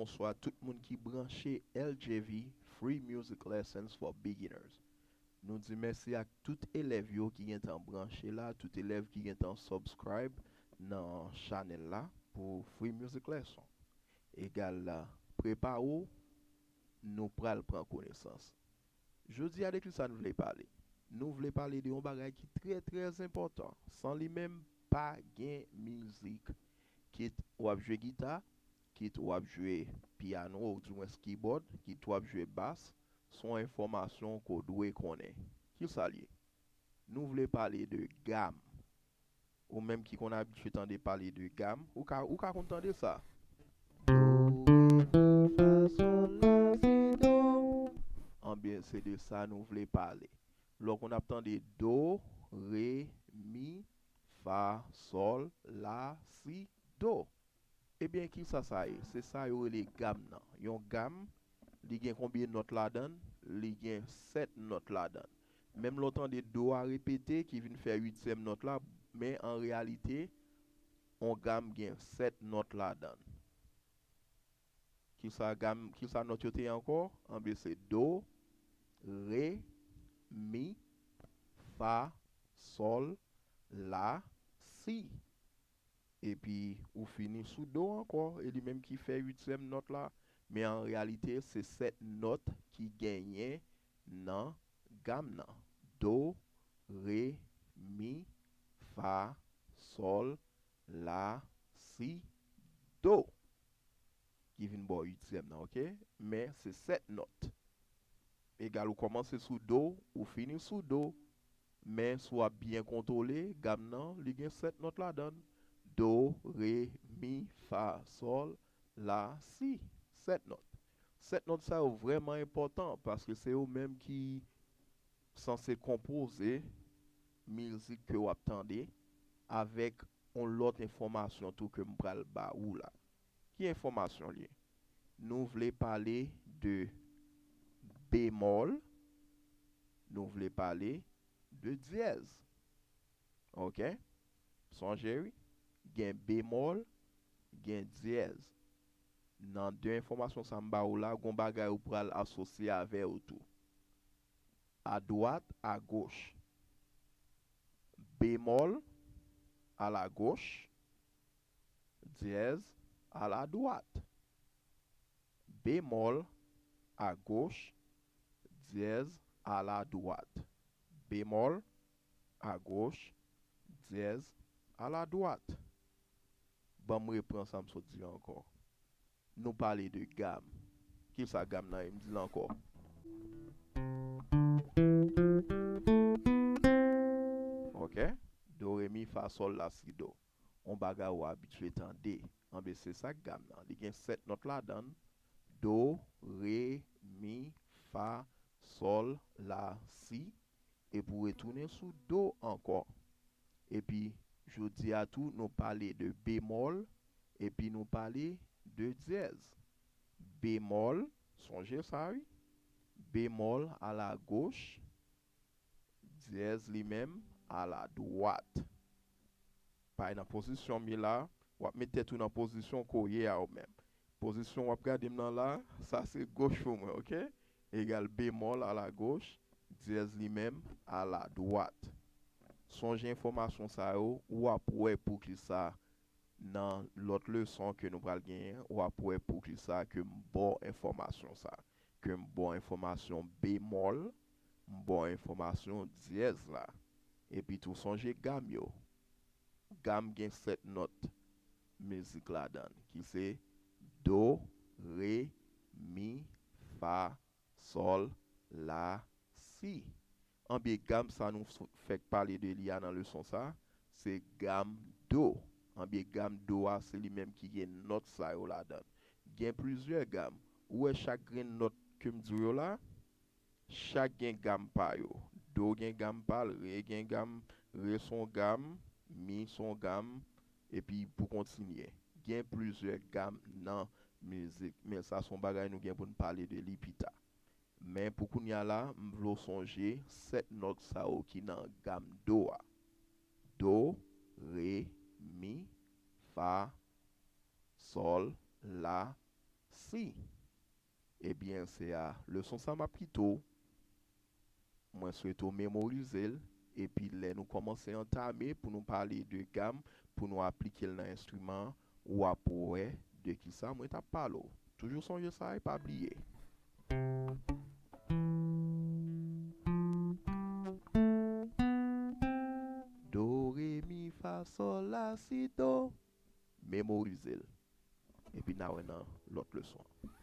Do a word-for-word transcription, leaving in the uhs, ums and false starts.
Bonswa tout moun ki branche L J V, Free Music Lessons for Beginners. Nou di mèsi ak tout elèv yo ki gentan branche la, tout elèv ki gentan subscribe nan chanèl la pou Free Music Lesson. Egal la, prepare w, nou pral pran konesans. Jodi a de kisa nou vle pale? Nou vle pale de yon bagay ki trè, trè enpòtan. San li menm, pa gen mizik. Kit w ap jwe gita, kit w ap jwe pyano, ou dimwens kibòd, kit w ap jwe bas, se yon enfòmasyon ke w dwe konnen. Kisa l ye? Nou vle pale de gam. Ou menm ki konn abitye tande pale de gam, ou ka, ou ka konn tande sa. Do, re, mi, fa, sòl, la, si, do. Anbyen, se de sa nou vle pale. Lè w konn ap tande do, re, mi, fa, sòl, la, si, do. Ebyen, kisa sa ye? Se sa yo rele gam nan. Yon gam, li gen konbyen nòt ladan l? Li gen sèt nòt ladan l. Menm lè w tande do a repete ki vin fè uityèm nòt la, men an reyalite, yon gam gen sèt nòt ladan l. Kisa gam, kisa nòt yo te ye ankò? Anbyen, se do, re, mi, fa, sòl, la, si. Epi ou fini sou do ankò, e li menm ki fè uityèm nòt la. Men an reyalite, se sèt nòt ki genyen nan gam nan. Do, re, mi, fa, sòl, la, si, do. Ki vin ba w uityèm nan, oke? Men se sèt nòt. Egal, ou kòmanse sou do, ou fini sou do. Men si w ap byen kontwole, gam nan, li gen sèt nòt ladan l. Do, re, mi, fa, sòl, la, si. Sèt nòt. Sèt nòt sa yo vrèman enpòtan paske se yo menm ki sanse konpoze mizik ke w ap tande avèk yon lòt enfòmasyon tou ke m pral ba ou la. Ki enfòmasyon l ye? Nou vle pale de bemòl, nou vle pale de dyèz. Oke? Sonje wi, gen bemòl, gen dyèz. Nan de enfòmasyon sa m ba ou la, gon bagay ou pral asosye avè yo tou. À droite, à gauche. Bémol, à la gauche. Dièse, à la droite. Bémol, à gauche. Dièse, à la droite. Bémol, à gauche. Dièse, à la droite. Ban m repran sa m sot di ankò. Nou pale de gam. Kisa gam nan ye? M di l ankò. Oke. Do, re, mi, fa, sòl, la, si, do. On bagay ou abitye tande. Anben, se sa k gam nan. Li gen sèt nòt ladan l. Do, re, mi, fa, sòl, la, si. Epi w retounen sou do ankò. Epi, jodi a tou, nou pale de bemòl, epi nou pale de dyèz. Bemòl, sonje sa wi. Bemòl à la gauche, dyèz li menm à la droite. Pay nan pozisyon m ye la, w ap met tèt ou nan pozisyon ke w ye a ou menm. Pozisyon w ap gade m nan la, sa se goch pou mwen, oke? Egal bemòl à la gauche, dyèz li menm à la droite. Sonje enfòmasyon sa yo, w ap wè poukisa nan lòt leson ke nou pral genyen, w ap wè poukisa ke m ba w enfòmasyon sa. Ke m ba w enfòmasyon bemòl, m ba w enfòmasyon dyèz la. Epi tou sonje gam yo. Gam gen sèt nòt mizik ladan l, ki se do, re, mi, fa, sòl, la, si. Anben gam sa nou f-, fèk pale de li a nan leson sa, se gam do. Anben gam do a, se li menm ki gen nòt sa yo ladan l. Gen plizyè gam. Ou wè chak grenn nòt ke m di w yo la, chak gen gam pa yo. Do gen gam pa l, re gen gam, re s on gam, mi s on gam, epi pou kontinye. Gen plizyè gam nan mizik, men sa s on bagay nou gen pou n pale de li pita. Men pou kounye a la, m vle w sonje sèt nòt sa yo ki nan gam do a. Do, re, mi, fa, sòl, la, Si. Ebyen, se a leson sa m ap kite w. Mwen swete w memorize l. Epi lè nou kòmanse antame pou nou pale de gam, pou nou aplike l nan enstriman an, w ap wè de kisa mwen t ap pale w. Toujou sonje sa e pa bliye. Do, re, mi, fa, sòl, la, si, do. Memorize l. Epi n a wè nan lòt leson an.